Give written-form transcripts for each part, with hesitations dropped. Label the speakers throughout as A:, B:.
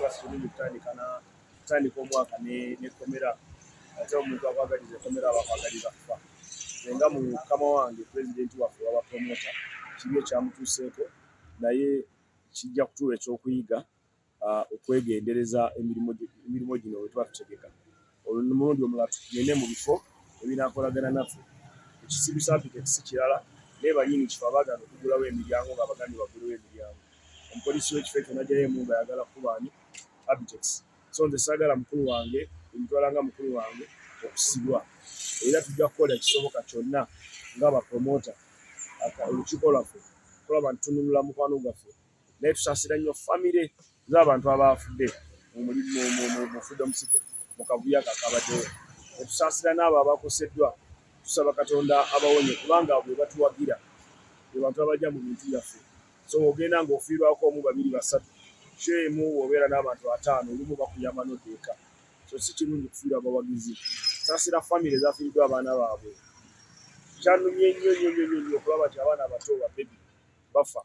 A: Kubanga sikirungi kutandika na kutandika omwaka n'ekkomera, ate omuntu akwagaliza ekkomera aba akwagaliza kufa. Nze nga mukama wange, pulezidenti waffe waba promoter, kibi ekyamutuuseeko, naye kijja kutuwa ekyokuyiga okwegendereza emirimu gino bwe tuba tutegeka. Omulundi omulala tugende mu bifo ebinaakolagana naffe. Ekisibisa Abitex si kirala, naye bannyini kifo abaagaana okuggulawo emiryango nga bagambye baggulewo emiryango. Omupoliisi w'ekifo ekyo n'aggyayo emmundu, ayagala kukuba ani? Abitex. So nze saagala mukulu wange, emutwala nga mukulu wange, okusibwa, era tujja kukola ekisoboka kyonna ng'abapromota, olukiiko lwaffe, kulaba nti tununula mukwano gwaffe. Naye tusaasira nnyo famire z'abantu abaafudde mu Freedom City mu kavuyo ako akabaddewo. Netusaasira n'abo abakoseddwa. Tusaba Katonda abawonye, kubanga bwe batuwagira, be bantu abajja mu bintu byaffe. So ogenda ng'ofiirwako omu, babiri, basatu, show emu bw'obeera n'abantu 50, olumu bakuyamba n'odda eka. So si kirungi kufiirwa abawagizi. Saasira famire ezafiiriddwa abaana baabwe. Kyannumye nnyo nnyo nnyo nnyo okulaba nti abaana abato, babebi, bafa,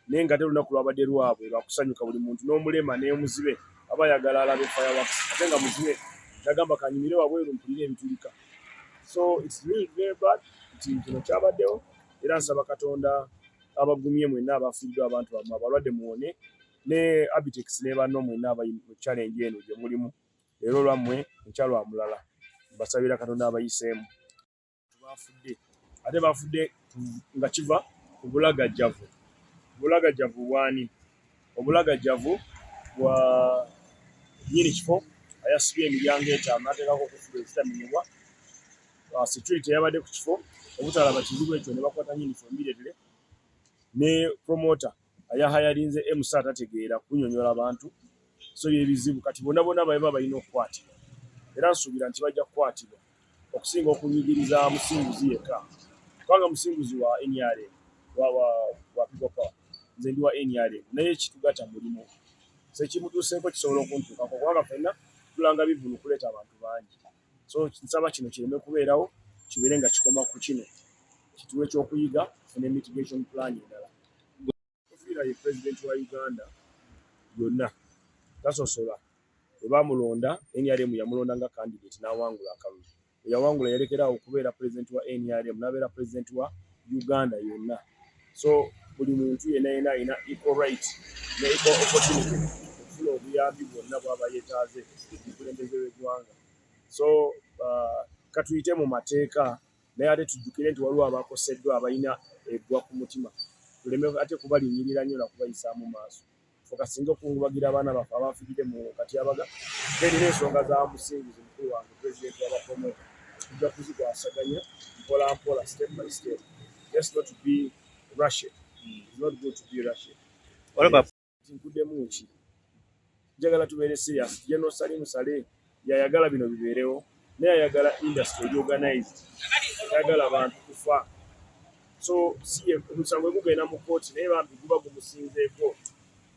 A: naye nga ate olunaku lwabadde lwabwe lwakusanyuka. Buli muntu, n'omulema n'omuzibe, aba ayagala alabe fireworks, ate nga muzibe nagamba, "Kanyumire wabweru mpulire ebitulika." So it's really very bad nti kino kyabaddewo, era nsaba Katonda abagumye mwenna abafiiriddwa abantu bammwe, abalwadde muwone, ne Abitex ne banno mwenna abali mu challenge eno gye mulimu. Leero lwammwe, enkya lwa mulala. Mbasabira Katonda abayiseemu. Bafudde, ate bafudde nga kiva ku bulagajjavu. Bulagajjavu bwani? Obulagajjavu bwa nnyini kifo ayasibye emiryango 5 n'ateekako kufulu ezitamenyebwa, security eyabadde ku kifo obutalaba kizibu ekyo ne bakwata nnyini kifo immediately, ne promoter ayahayalinze MC atategeera kunyonyola abantu. So byebizibu. Kati bonna bonna baba balina okukwatibwa, era nsuubira nti bajja kukwatibwa okusinga okunyigiriza Musinguzi yekka, kubanga Musinguzi wa NRM, wa People Power, nze ndi wa NRM, naye ekitugatta mulimu. So ekimutuuseeko kisobola okuntuukako, kubanga ffenna tulanga bivvulu kuleeta abantu bangi. So nsaba kino kireme kubeerawo, kibeere nga kikoma ku kino, kituwe ekyokuyiga, tufune mitigation plan endala. Ofiira ye president wa Uganda yonna, tasosola. Bwe bamulonda, NRM yamulonda nga candidate n'awangula akalulu. Bwe yawangula, yalekerawo okubeera president wa NRM n'abeera president wa Uganda yonna. So buli muntu yenna yenna alina equal right ne equal opportunity okufuna obuyambi bwonna bw'aba yeetaaze omukulembeze w'eggwanga. So katuyite mu mateeka, naye ate tujjukire nti waliwo abakoseddwa abalina eggwa ku mutima. Tuleme ate kubalinnyirira nnyo nakubayisaamu maaso. Fokasinga okukungubagira abaana baffe abafiiridde mu katyabaga. Then n'ensonga za Musinguzi, mukulu wange, president w'abapromota, tujja kuzikwasaganya mpola mpola, step by step. Just not to be rushed. It's not good to be rushed. Nkuddemu ki? Njagala tubeere serious. General Salim Saleh yayagala bino bibeerewo, naye ayagala industry eri organized, ayagala abantu kufa. So si omusango gugenda mu kooti, naye bambi guba gumusinzeeko,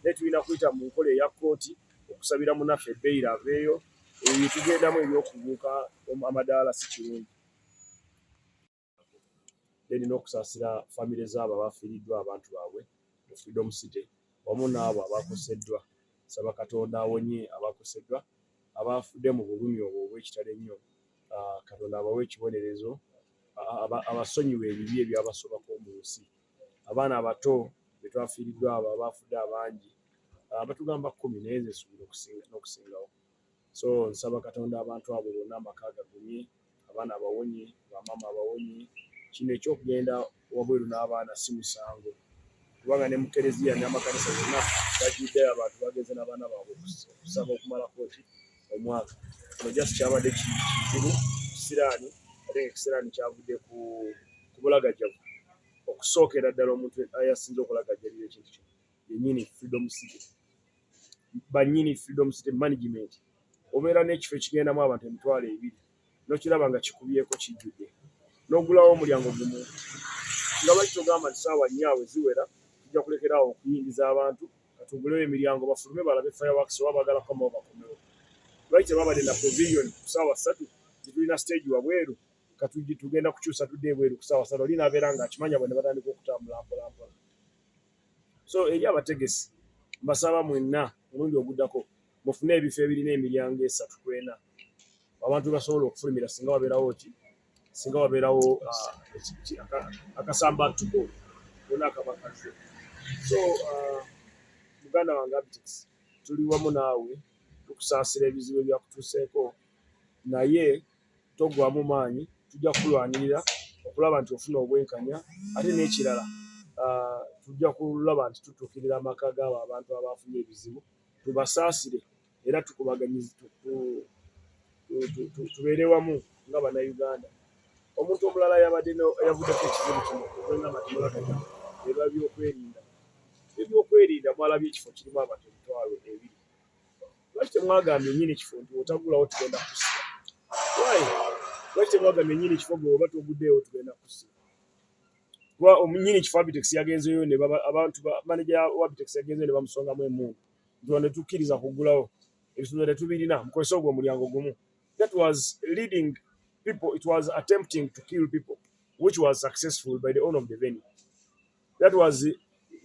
A: naye tulina kuyita mu nkola eya kooti okusabira munaffe bail aveeyo. Ebyo byetugendamu ebyokubuuka amadaala si kirungi. Then n'okusaasira famire zaabo abafiiriddwa abantu baabwe mu Freedom City wamu n'abo abakoseddwa. Saba Katonda awonye abakoseddwa, abafudde mu bulumi obwo obw'ekitalo ennyo. Katonda abawe ekibonerezo, abasonyiwe ebibi ebyabasobako mu nsi. Abaana abato be twafiiriddwa, abo abafudde abangi, batugamba 10, naye nze nsuubira n'okusingawo. So nsaba Katonda abantu abo bonna amaka gagumye, abaana abawonye, bamaama abawonye. Kino ekyokugenda wabweru n'abaana si musango, kubanga ne mu kereziya n'amakanisa zonna gajjuddeyo, abantu bagenze n'abaana baabwe okusaba okumalako ki omwaka. Kino just kyabadde kizibu, kisiraani, ate nga ekisiraani kyavudde ku bulagajjavu. Okusookera ddala, omuntu ayasinze okulagajjalira ekintu kino yennyini Freedom City, bannyini Freedom City management. Obeera n'ekifo ekigendamu abantu 20,000, n'okiraba nga kikubyeko, kijjudde, n'ogulawo omulyango gumu. Nga lwaki togamba nti saawa 4 awo ziwera, tujja kulekeraawo okuyingiza abantu, katugulewo emiryango bafulume balabe fireworks, oba baagala kukomawo bakomewo? Lwaki tebabadde na provision ku saawa 3 nti tulina stage wabweru, katujje tugenda kukyusa tudde ebweru ku saawa 3? Oli n'abeera ng'akimanya bwe ne batandika okutambula mpola mpola. So eri abategesi, mbasaba mwenna omulundi oguddako Mufune ebifo ebirina emiryango esatu ku ena abantu basobola okufulumira singa wabeerawo ki, singa wabeerawo akasambattuko konna akaba kazze. So muganda wange Abitex, tuli wamu naawe, tukusaasira ebizibu ebyakutuuseeko, naye toggwaamu maanyi, tujja kukulwanirira okulaba nti ofuna obwenkanya. Ate n'ekirala, tujja kulaba nti tutuukirira amaka g'abo abantu abafunye ebizibu, tubasaasire era tukubaganyize, tubeere wamu nga Bannayuganda. Omuntu omulala yabadde yavuddeko ekizibu kino okwengamba nti mulaganya eba byokwerinda. Ebyokwerinda, mwalabye ekifo kirimu abantu 20,000. Lwaki temwagambye nnyini kifo nti otagulawo tugenda kusiba? Why? Lwaki temwagambye nnyini kifo, gwe oba toguddeewo tugenda kusiba? Kuba nnyini kifo Abitex yagenzeyo ne abantu, manager wa Abitex yagenzeyo ne bamusongamu emmundu nti wano tetukkiriza kuggulawo, ebisumuluzo tetubirina, mukozese ogwo omulyango gumu. That was leading people, it was attempting to kill people, which was successful by the owner of the venue. That was,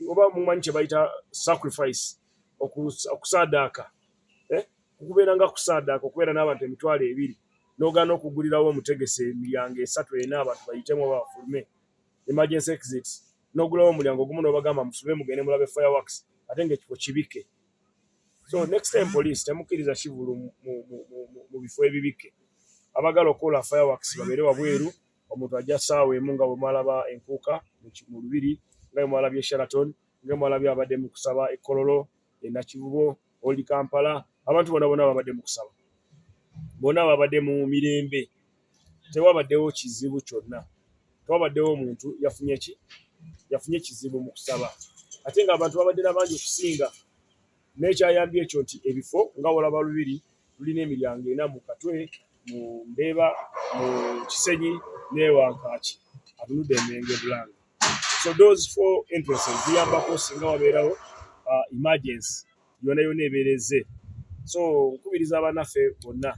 A: oba mumanyi kye bayita sacrifice, okusaadaaka, eh? Okubeera nga kusaadaaka, okubeera n'abantu 20,000 n'ogaana okugulirawo omutegese emiryango esatu ena abantu bayitemu oba bafulume, emergency exits, n'ogulawo omulyango gumu n'obagamba musube mugende mulabe fireworks, ate ng'ekifo kibike. So next time, police, temukkiriza kivulu mu bifo ebibike. Abagala okukola fireworks babeere wabweru. Omuntu ajja ssaawa 1 nga bwe mwalaba enkuuka mu Lubiri, nga bwe mwalabye Sheraton, nga bwe mwalabye abadde mu kusaba e Kololo, e Nakivubo, Old Kampala. Abantu bonna bonna babadde mu kusaba, bonna babadde mu mirembe, tewabaddewo kizibu kyonna, tewabaddewo omuntu yafunye ki, yafunye kizibu mu kusaba, ate ng'abantu babadde nabangi okusinga. N'ekyayambye ekyo nti ebifo nga wolaba Lubiri lulina emiryango ena, mu Katwe, mu Ndeeba, mu Kisenyi n'ewankaaki atunudde Emmengo ebulanga. So those four entrances ziyambako singa wabeerawo emergency yonna yonna ebeera ezze. So nkubiriza bannaffe bonna,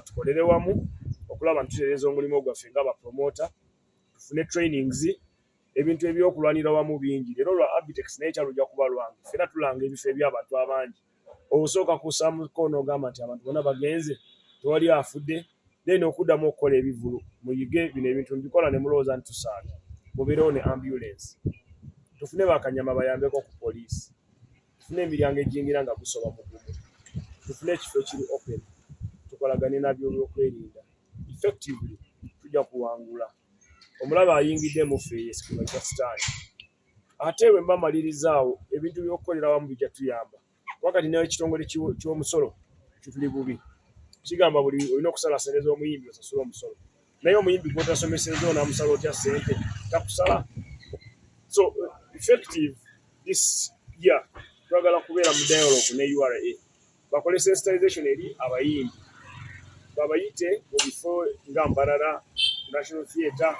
A: tukolere wamu okulaba nti tutereeza omulimu gwaffe nga bapromota, tufune trainings. Ebintu ebyokulwanira wamu bingi. Leero lwa Abitex, naye kyalujja kuba lwange. Ffenna tulanga ebifo eby'abantu abangi. Osooka kussa mukono ogamba nti abantu bonna bagenze, tewali afudde, then okuddamu okukola ebivulu. Muyige bino ebintu mbikola ne mulowooza nti tusaaga. Mubeerewo ne ambulance, tufune bakanyama bayambeko ku poliisi, tufune emiryango egiyingira nga gusoba mu gumu, tufune ekifo ekiri open, tukolagane nabyo olw'okwerinda. Effectively tujja kuwangula omulaba ayingidde mu ffe, yesigulwa sitaani. Ate bwe mba maliriza awo, ebintu by'okukolera wamu bijja tuyamba, kuba kati n'ekitongole ky'omusolo kituli bubi. Kigamba buli olina okusala sente z'omuyimbi osasule omusolo, naye omuyimbi gw'otasomeseza onaamusala otya sente? Takusala. So effective this year twagala kubeera mu dialogue ne URA, bakole sensitization eri abayimbi, babayite mu bifo nga Mbarara National Theatre,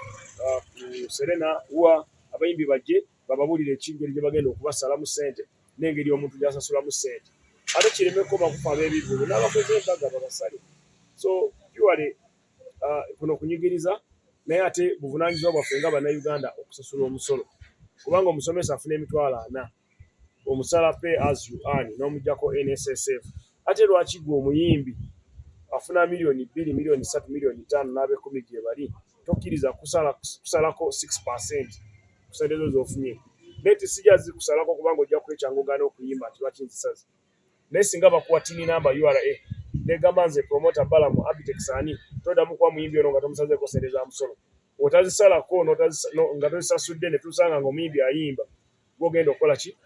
A: ku Serena, wa abayimbi bajje bababuulire ekingeri gye bagenda okubasalamu ssente n'engeri omuntu gy'asasulamu ssente, ate kireme kukoma kufa ab'ebivvulu, n'abakozi embaga babasale. So purely kuno kunyigiriza, naye ate buvunaanyizibwa bwaffe nga Bannayuganda okusasula omusolo, kubanga omusomesa afuna 40,000, omusala pay as you earn n'omuggyako NSSF. Ate lwaki gwe omuyimbi afuna 2 miliyoni, 3 miliyoni, 5 miliyoni n'ab'ekumi gye bali, tokkiriza kusalako 6% ku ssente zo z'ofunye? Naye tisijja zikusalako kubanga ojja kwekyanga ogaana okuyimba nti lwaki nzisaze. Naye singa bakuwa TIN number, URA negamba nze promoter Balamu Abitex ani, toddamu kuwa muyimbi ono nga tomusazeeko ssente za musolo. Otazisalako nga tozisasudde, ne tusanga nga omuyimbi ayimba, gwogenda okukola ki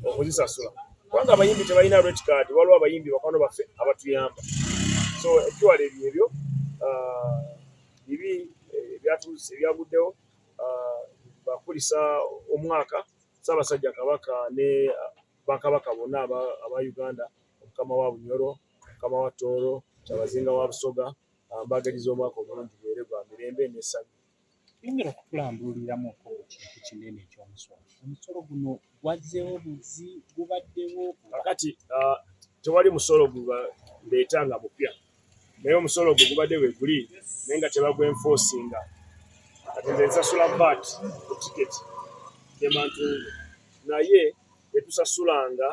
A: okuzisasula? Kubanga abayimbi tebalina rate card. Waliwo abayimbi bakwano baffe abatuyamba. So ekiwala ebyo ebyo bibi ebyatuuse, ebyaguddewo. Bakulisa omwaka Ssaabasajja Kabaka ne bakabaka bonna aba Uganda, Omukama wa Bunyoro, Omukama wa Tooro, Kyabazinga wa Busoga, mbagaliza omwaka omulungi, gubeere gwa mirembe n'essanyu.
B: Yongera okutulambululiramuko ku kintu kinene eky'omusolo. Omusolo guno gwazzeewo buzi, gubaddewo?
A: Kakati tewali musolo gubaleeta nga mupya, naye omusolo ogwo gubadde we guli, naye nga tebagwenforcinga. Kati nze nsasula VAT ku ticket Jemantungu, naye tetusasulanga.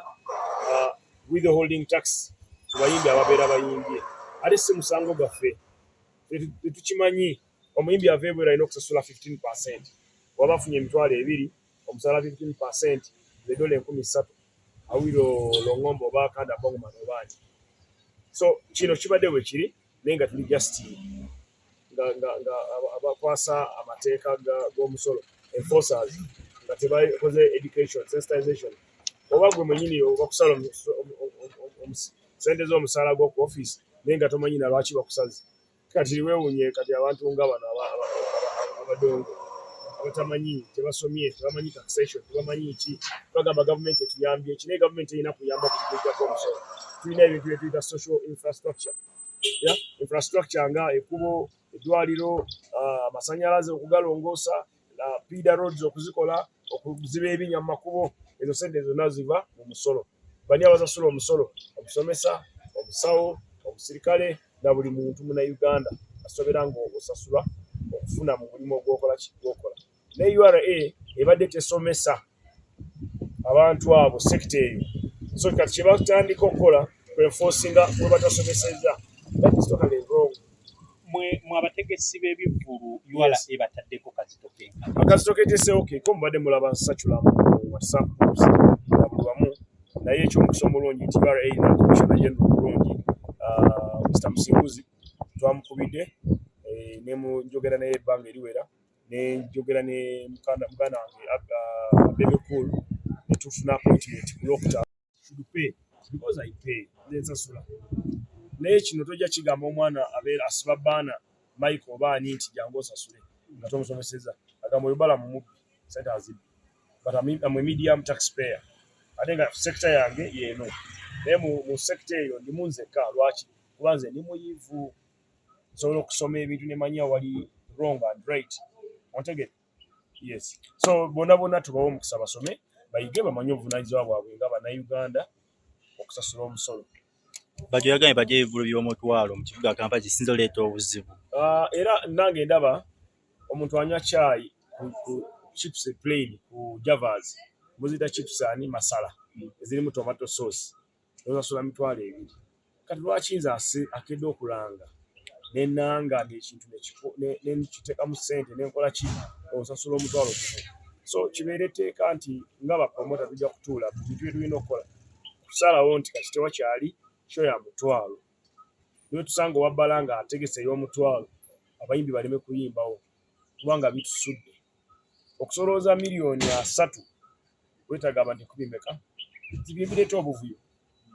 A: Withholding tax ku bayimbi ababeera bayimbye, ate si musango gwaffe, tetukimanyi. Omuyimbi ava ebweru alina okusasula 15%. Waba afunye 20,000, omusala 15% ze $3,000. Awilo Longomba oba Kanda Bongoman obaani. So kino kibadde bwe kiri, naye nga tuli just nga abakwasa amateeka g'omusolo, enforcers, nga tebakoze education, sensitization. Oba gwe mwenyini bakusala sente z'omusaala gw'oku office, naye nga tomanyi na lwaki bakusaze. Kati weewuunye kati abantu nga bano abadongo abatamanyi, tebasomye, tebamanyi taxation, tebamanyi ki, bagamba gavumenti etuyambye ki? Naye gavumenti erina kuyamba buli gwejjako omusolo. Tulina ebintu bye tuyita social infrastructure, yeah? Infrastructure nga ekkubo, eddwaliro, amasanyalaze okugalongoosa, feeder roads okuzikola, okuziba ebinnya mu makubo. Ezo sente zonna ziva mu musolo. Bani abasasula omusolo? Omusomesa, omusawo, omusirikale na buli muntu Munnayuganda asobera nga osasula okufuna mu mulimu ogwokola ki gwokola. Ne URA ebadde tesomesa abantu abo, sector eyo. So kati kye batandika okukola kwenforcinga we batasomesezza. That is totally wrong.
B: Mwe abategesi b'ebivvulu, URA bataddeko kazito kenkana?
A: Akazito keteseewo keeko mubadde mulaba nsacula mu WhatsApp groups na buli wamu. Naye ekyomukisa omulungi nti URA erina Commissioner General omulungi, Mr Musinguzi. Twamukubidde, ne njogera naye ebbanga eriwera, ne njogera ne muganda wange Bebe Cool, ne tufuna appointment ku Lwokutaano. Should pay because I pay, nze nsasula. Naye kino tojja kigamba omwana abeera asiba baana Mike oba ani nti jangu osasule nga tomusomeseza. Agamba oyo bala mumubbi, sente azibbi. But I'm a medium taxpayer, ate nga sector yange yeeno. Naye mu sector eyo ndimu nzekka. Lwaki? Kuba nze ndi muyivu, nsobola okusoma ebintu nemanya wali wrong and right. Ontegere? Yes. So bonna bonna tubawe omukisa basome, bayige, bamanye obuvunanyizibwa bwabwe nga Bannayuganda okusasula omusolo.
C: Bajjo yagambye bajja ebivvulu by'omutwalo mu kibuga Kampala kisinza oleeta obuzibu.
A: Era nange ndaba omuntu anywa caayi ku chips plain, ku Javas muziyita chips ani masala ezirimu tomato sauce, nosasula 20,000. Kati lwaki nze akedde okulanga nenanga ngaekintu nenkiteekamu ssente nenkola ki, osasula 10,000? So kibeere etteeka nti nga bapromota tujja kutuula bintu bye tulina okukola kusalawo nti kati tewakyali show ya mutwalo. Niwe tusanga owabbala nga ategese ey'omutwalo, abayimbi baleme kuyimbawo, kubanga bitusudde. Okusolooza 30 miliyoni weetaaga abantu enkumi meka? Bye bireeta obuvuyo.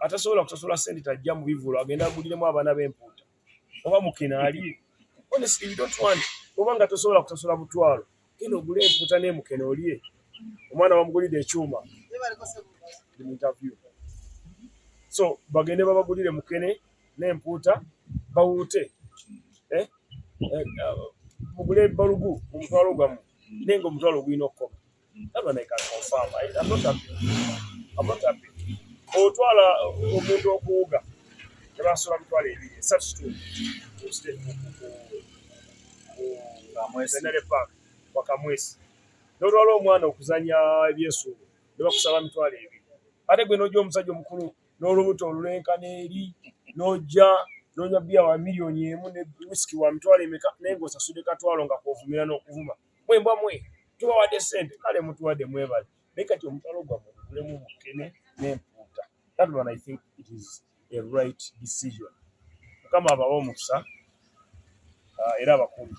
A: Atasobola kusasula sente tajja mu bivvulu, agenda aguliremu abaana b'empuuta oba mukene ali. Honestly, we don't want. Oba nga tosobola kusasula butwalo, genda ogule empuuta n'emukene olye. Omwana bamugulidde ekyuma mu interview, so bagende babagulire mukene n'empuuta bawuute, eh? Eh, mugule balugu mu mutwalo gwammwe, naye nga omutwalo ogulina okukoma. That one I can confirm. I'm not happy. I'm not happy. Otwala omuntu okuwuga ne basula 20,000, esatu kitundu ku Centenary Park Wakamwesi. N'otwala omwana okuzanya ebyesuubo ne bakusaba 20,000. Ate gwe n'ojja omusajja omukulu n'olubuto olulenkana eri, n'ojja n'onywa bbiya wa 1 miliyoni ne wisiki wa mitwalo emeka, naye ng'osasudde katwalo nga kw'ovumira n'okuvuma. Mwe mbwa mwe tubawadde ssente, kale mutuwadde, mwebale, naye kati omutwalo gwammwe mugulemu mukene n'empuuta. That one I think it is a right decision. Mukama abawe omukisa, era abakuumi.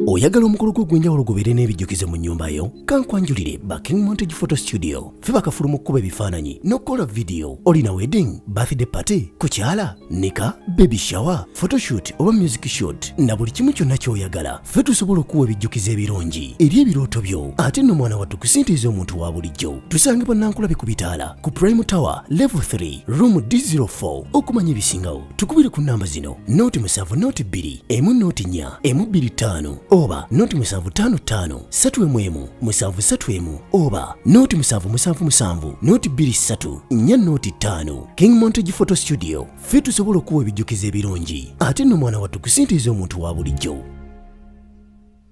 D: Oyagala omukolo gwo ogw'enjawulo gubeere n'ebijjukizo mu nnyumba yo? Kankwanjulire ba King Montage Photo Studio. Ffe bakafulu mu kkuba ebifaananyi n'okukola vidiyo. Olina wedding, birthday party, kukyala, nika, baby shower, photoshoot oba music shoot na buli kimu kyonna ky'oyagala, ffe tusobola okuwa ebijjukizo ebirungi eri ebirooto byo. Ate nno mwana wattu, ku ssente ez'omuntu wa bulijjo. Tusangibwa Nankulabi ku bitaala ku Prime Tower, level 3, room D04. Okumanya ebisingawo tukubire ku namba zino: 070 02 1 04 125 oba 0755 311 731 oba 0777 023 405. King Montage Photo Studio, ffe tusobola okuwa ebijjukizo ebirungi, ate nno mwana wattu, ku ssente ez'omuntu wa bulijjo.